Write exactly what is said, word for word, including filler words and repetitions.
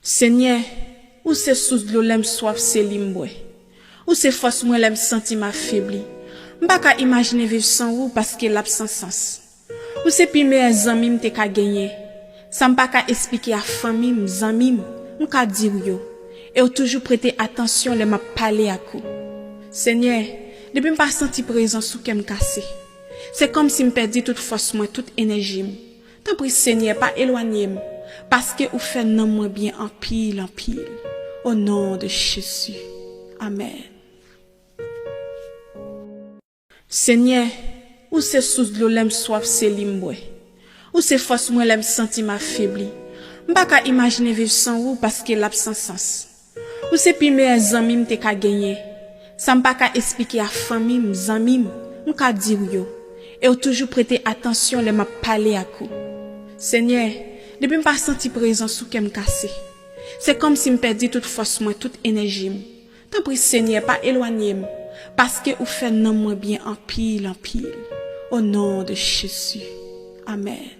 Senyè, ou se sous dlo lè m swaf, se li m bwè. Ou se fòs mwen lè m santi m afebli. M pa ka imajine viv san ou paske l ap san sans. Ou se pi meyè zanmi m te ka genyen. Sa m pa ka esplike a fanmi m, zanmi m, m ka di w yo. E w toujou prete atansyon lè m ap pale ak ou. Senyè, depi m pa santi prezans ou, kè m kase. Se kòmsi m pèdi tout fòs mwen, tout enèji m. Tanpri, Senyè, pa elwanye m, paske ou fè nanm mwen byen anpil, anpil. O non de Jezi. Amèn. Senyè, ou se sous dlo lè m swaf, se li m bwè. Ou se fòs mwen lè m santi m afebli. M pa ka imajine viv san ou paske l ap san sans. Ou se pi meyè zanmi m te ka genyen. Sa m pa ka esplike a fanmi m, zanmi m, m ka di w yo. E w toujou prete atansyon lè m ap pale ak ou. Senyè, depi m pa santi prezans ou, kè m kase. Se kòmsi m pèdi tout fòs mwen, tout enèji m. Tanpri, Senyè, pa elwanye m, paske ou fè nanm mwen byen anpil, anpil. O non de Jezi. Amèn.